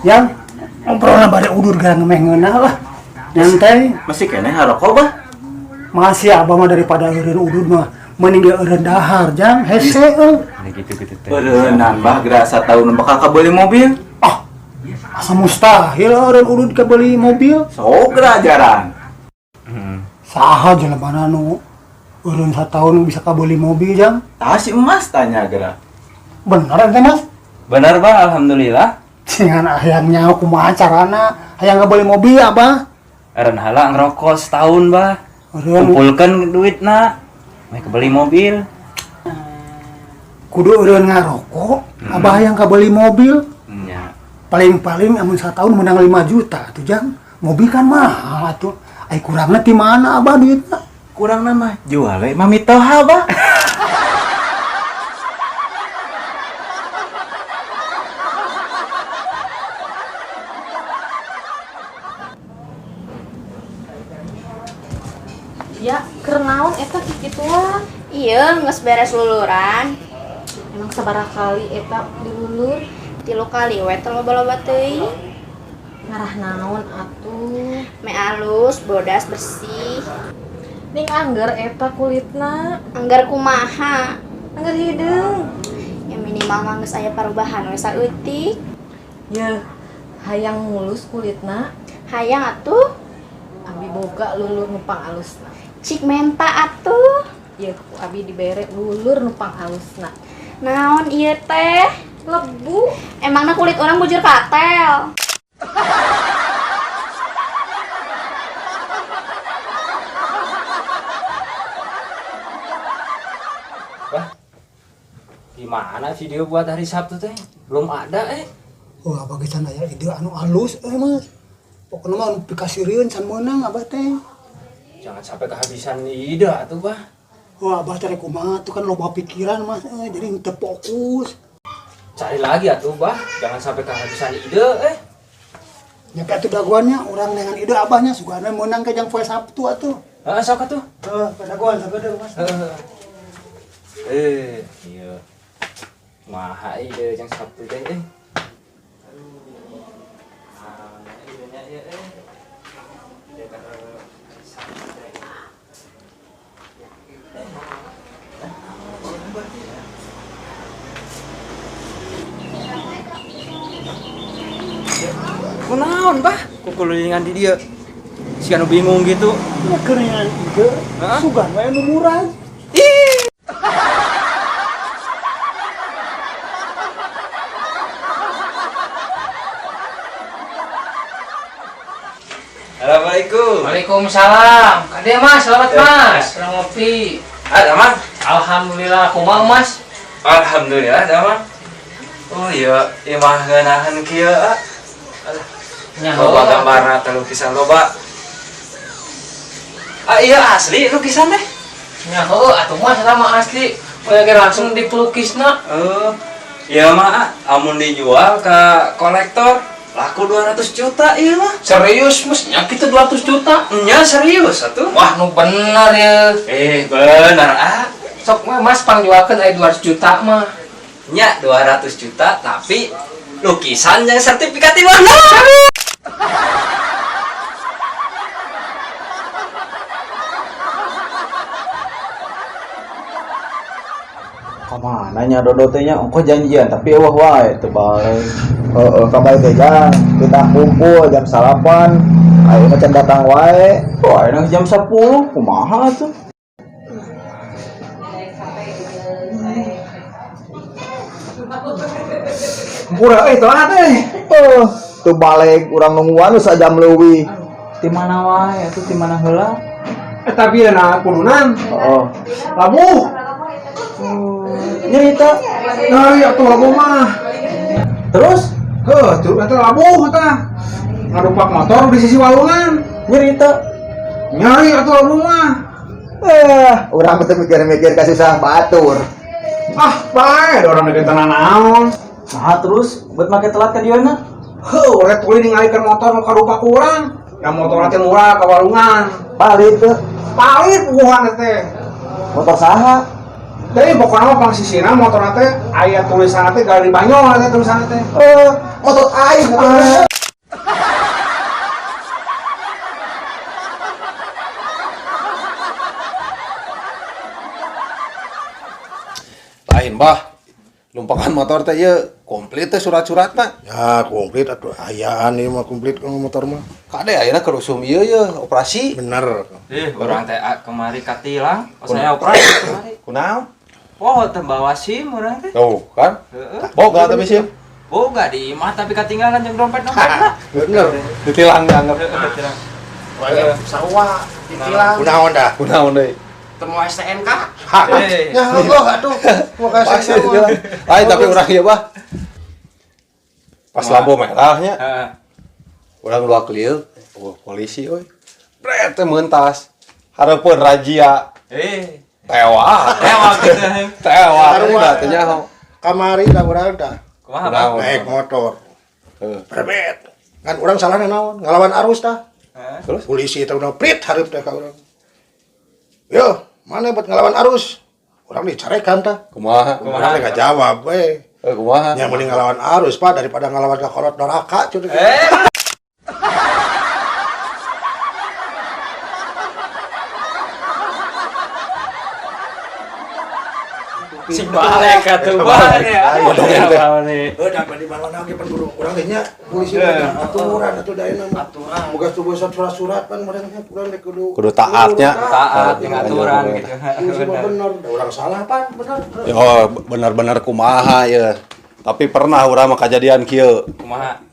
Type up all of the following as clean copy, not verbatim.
Yang ngobrolna bade udur gara ngemeh ngeunah lah. Nyantai. Masih keneh ngarokok, Bah? Masih abah mah, daripada eureun udud mah mending ge eureun dahar, Jang, hese euy. Nah, gitu-gitu teh. Eureunnan, Bah, geura satahun bakal kabeli mobil. Ah, asa mustahil eureun udud kebeli mobil. Sok geura ajaran. Saha jelema nu eureun satahun bisa kabeli mobil, Jang? Tah, si emas tanya geura. Bener teh, Mas? Bener, Bah, alhamdulillah. Cingan hayang nyaho kumaha carana hayang ngabeli mobil, Abah. Eureun heula ngerokok setahun, Bah. Eureun Kumpulkan duitna. Meh kebeli mobil. Kudu eureun ngarokok, Abah hayang kabeli mobil. Nya. Paling-paling amun satahun menang 5 juta tuh, Jang. Mobil kan mahal atuh. Ai kurangna ti mana, Abah, duitna? Kurang nama jual we mami toha, Bah. Ya, keur naon eta kikituan? Iya, geus beres luluran. Emang sabaraha kali eta dilulur? 3 kali we, teu loba-loba teuing. Ngarah naon atuh? Me alus, bodas, bersih. Ning angger eta kulitna. Angger kumaha? Angger hideung. Ya minimal mah geus aya parubahan we saeutik. Yeuh, hayang mulus kulitna. Hayang atuh. Abi boga lulur nu pangalusna. Cik menta atuh. Yeuh, ku abi dibere lulur nu pangalusna. Naon ieu teh? Lebu. Emangna kulit orang bujur katel. Bah, gimana video buat hari Sabtu teh? Belum ada eh. Oh, abah ge can aya ide anu alus euy, Mas. Pokokna mah anu pikasirieun can meunang abah teh. Jangan sampai kehabisan ide atuh, Bah. Wah, abah teh rek kumaha tuh, kan loba pikiran, Mas, euy, jadi henteu fokus. Cari lagi atuh, Bah. Jangan sampai kehabisan ide eh. Nya atuh dagoannya urang dengan ide abahnya sugana meunang ke jang poe Sabtu atuh. Heeh, sok atuh. Heeh, dagoan sagedeung, Mas. Heeh. Eh, iya. Maha ide jang Sabtu teh eh. Ah, idenya ieu eh. Ide keur hari Sabtu teh. Kunaon, Bah? Kukulilingan di dieu. Siga nu bingung gitu. Nya keur neangan ide, Hah? Sugan we nu murah. Ih. Assalamualaikum. Waalaikumsalam. Kade Mas, selamat Mas. Senang ngopi. Ah, damang. Alhamdulillah, kumaha Mas? Alhamdulillah, damang. Oh iya, imah ngeunaheun kieu ah. Alah, Nya loba gambarna teh lukisan loba. Ah iya, asli lukisan teh. Nya heueuh atuh Mas, eta mah asli. Poe ge langsung dipelukisna. Oh, iya mah ah, amun dijual ke kolektor laku 200 juta iya mah. Serius Mas, nya kitu 200 juta. Nya serius atuh. Wah, nu bener ya. Eh, bener ah. Sok mah Mas pangjualkeun aya 200 juta mah. Nya 200 juta tapi lukisan yang sertifikat di mana? Kamana nya Dodo teh nya, ongkoh janjian tapi eueuh wae teu balik. Heeh, kabari teh Jang, kita kumpul jam 9. Ayeuna can datang wae. Wah, ayeuna jam 10, kumaha atuh? Pura euy telat euy. Heuh, teu balik urang nungguan geus sajam leuwih. Ti mana wae atuh, ti mana heula? Eta bieu na kudunan. Heeh. Labuh. Nyerita. Nah, iya atuh labuh mah. Terus Heuh, tuh eta labuh eta. Ngarupak motor di sisi walungan. nyerita. Nyari atuh labuh mah. Eh, urang teh mikir-mikir ka susah batur. Ah, bae da urang bikin tanah naon. Nah, terus buat make telat ka dieu na? Heuh, rek tuluy ningalikeun motor nu karupak ku urang. Ya motor teh murah ka walungan. Balik teh Palit puguhan teh. Motor saha? Tapi pokoknya mah pangsisina motor teh aya tulisan teh Galeri Banyol teh tulisan teh. Eh, motor aing. Ah. Lain bah, lumpangan motor teh ieu komplit teh surat-suratna. Ya komplit atuh, ayaan ieu mah komplit kalau motor mah. Kade ayeuna keur usum ieu ye operasi. Bener. Ih, urang teh kemari katilang, oh, saya operasi kemari. Kunaon? Oh, teu bawa SIM urang teh. Tuh kan. Heeh. Boga tapi sih. Boga di imah tapi ketinggalan jeung dompet-dompetna. Bener. Ditilang dianggap. Heeh, ditilang. Sarua ditilang. Kunaon dah? Kunaon deui? Temu STNK. Eh. Ya Allah atuh. Mau Pasti kasih ditilang. Lain tapi urang ieu bah. Pas lampu merahnya, Heeh. urang dua kelieu, oh, polisi euy. Bret teh meuntas. Hareupeun razia. Eh, Tewa. tewa gitu. Tewa. Sarua. Udah teh nyaho. Kamari lah urang dah. Kumaha, Bang? Kunaon? Naik motor. Heeh. Brebet. Kan urang salah naon? Ngalawan arus tah. Heeh. Terus? Polisi teh udah prit hareup teh ka urang. Yo, mana buat ngelawan arus? Urang dicarekan tah. Kumaha? Urang teh ngajawab we. Eh, kumaha? Nya mending ngelawan arus Pak daripada ngelawan ka kolot doraka cuy. Eh, si balik atuh balik ya. Bodongan teh. Eh, da di mana ge pan kudu urang teh nya polisi teh aturan atuh da ayeuna mah. Aturan. Boga surat-surat pan urang nya urang teh kudu Kudu taatnya. Taat jeung aturan gitu. Polisi mah bener, da urang salah pan bener. Yo, bener-bener kumaha ya. Tapi pernah urang mah kejadian kieu. Kumaha?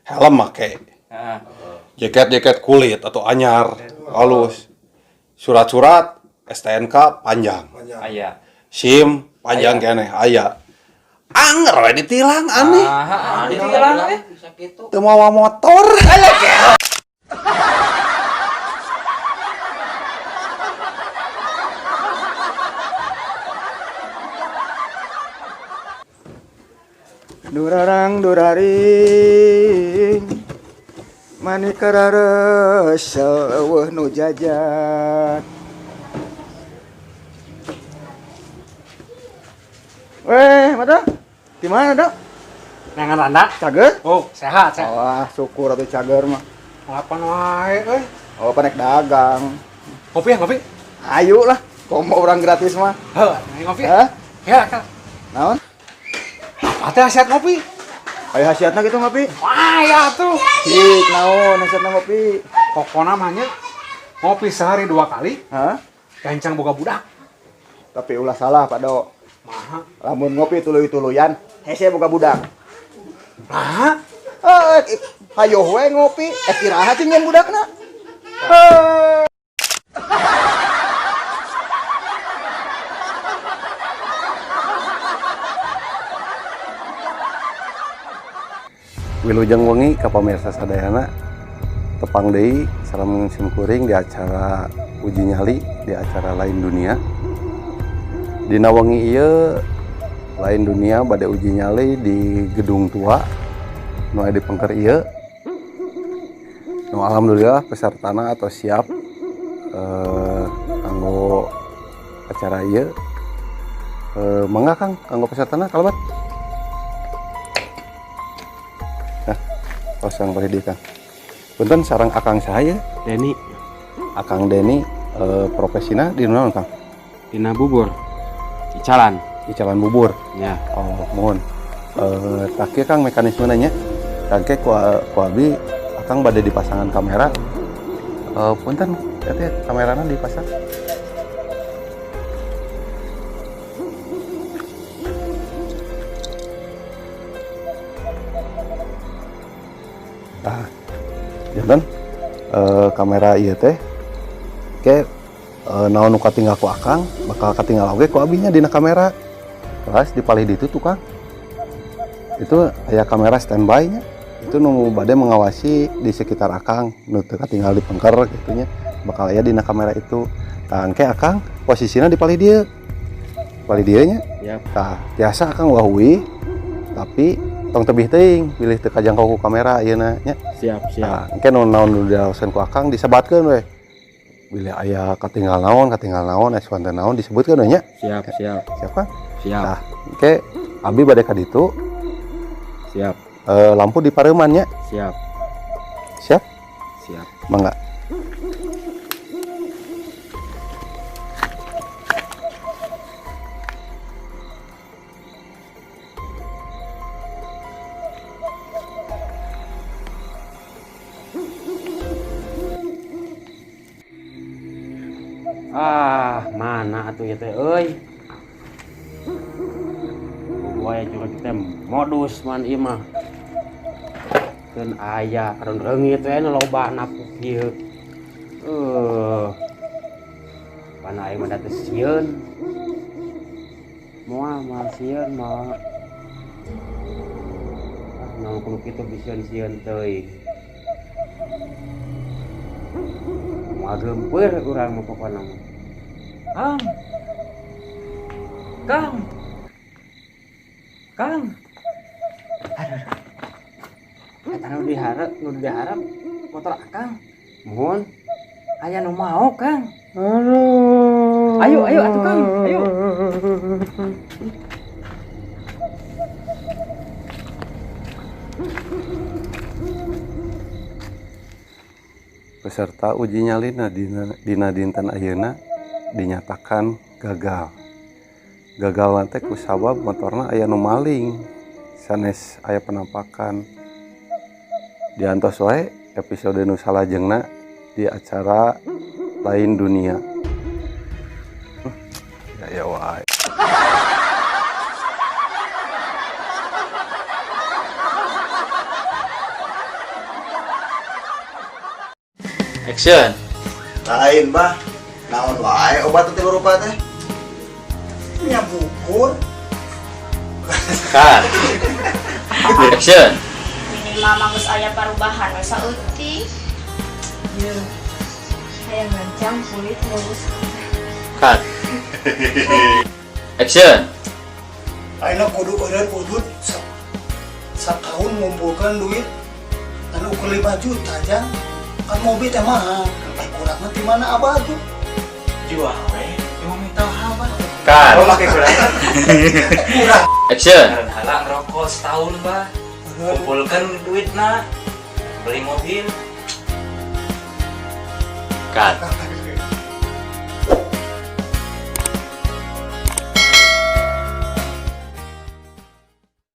Helm make, Heeh. jaket-jaket kulit atau anyar, halus. Surat-surat STNK panjang. Aya. SIM panjang keneh aya. Anger we ditilang aneh. Ah, ditilang eh. Teu mawa motor. Durarang duraring manikarares eueuh nu jajan. Weh, mata? Di mana, Dok? Nangan randa. Cager? Oh, sehat, sehat. Wah, syukur atuh cager mah. Ngelapan wae euy. Oh, panek dagang. Ngopi ya, ngopi. Ayo lah, komo orang gratis mah. Heuh, ngopi. Hah? Ya, Kang. Naon? Apa teh khasiat ngopi? Aya khasiatna gitu ngopi? Wah, ya tuh. Cik, naon khasiatna ngopi? Pokokna mah nya ngopi sehari 2 kali, Hah? gancang boga budak. Tapi ulah salah, Pak Dok. Maha. Lamun ngopi tuluy-tuluyan, hese boga budak. Nah, Eh, hayoh we ngopi, eh iraha cing nyen budakna. Wilujeng wengi ka pamirsa sadayana, tepang deui sareng simkuring di acara uji nyali di acara Lain Dunia. Dina wengi ieu Lain Dunia bade uji nyali di gedung tua nu aya di pengker ieu. Nu alhamdulillah pesertana atau siap kanggo acara ieu. Mangga Kang kanggo pesertana kalebet. Nah, kosong bari di Kang. Punten sareng akang saha? Deni. Akang Deni, profesina di naon Kang? Dina bubur. Icalan. Icalan bubur. Ya. Oh, mohon. Tah kieu Kang mekanismena nya. Tangke ku abi akang bade dipasangan kamera. Punten teh kamerana dipasang. Nah, janten kamera ieu teh ke naon nu katinggal ku akang bakal katinggal oge ku abinya dina kamera. Terus dipalih ditu tukang. Itu aya kamera standby nya. Itu nu bade mengawasi di sekitar akang nu teu katinggal di pengker gitu nya. Bakal aya dina kamera itu. Tah engke akang posisina di palih dieu. Palih dieu nya. Yap. Tah tiasa akang wahui tapi tong tebih teuing bilih teu kajangkau ku kamera ayeuna nya. Siap, siap. Tah engke nu naon nu dilaosan ku akang disebatkeun we. Bilih aya katinggal naon, aya suanten naon disebutkeun we nya. Siap, siap. Siap kan? Siap. Nah, oke, abi bade ka ditu. Siap. Lampu dipareuman nya. Siap. Siap? Siap. Mangga. Ah, mana atuh ieu teh euy. Gua juga kita modus man ieu mah. Keun aya kadon reungit we nu loba napuk ieu. Pana aing mah da teu sieun. Moal moal sieun moal. Ah, naon kudu kitu bisieun-sieun teuing. Moal geumpeur urang mah pokona mah. Kang. Kang. Kang. Aduh. Eta nu diharap, nu diharap motor Akang. Mohon. Aya nu mau, Kang. Aduh. Ayo, ayo atuh Kang. Ayo. Peserta uji nyalina dina dinten ayeuna dinyatakan gagal. Gagal teh kusabab motorna aya nu maling, sanes aya penampakan. Diantos wae episode nu salajengna di acara Lain Dunia. Ya, ya wae. Action. Lain bah, naon wae obat teh rupa teh. Nya bukur. Cut. Action. Minimal mah geus aya parubahan we saeutik. Yeuh, hayang ngancang kulit mulus. Cut. Action. Ayeuna kudu eureun udud satahun ngumpulkeun duit anu ukur 5 juta jang. Kan mobil teh mahal. Ai kurang mah ti mana abah tuh? Jual we, cuma minta abah. Cut. Oh, make kurang. Kurang. Action. Halang rokok setahun, Bah. Kumpulkan duitna, beli mobil. Cut.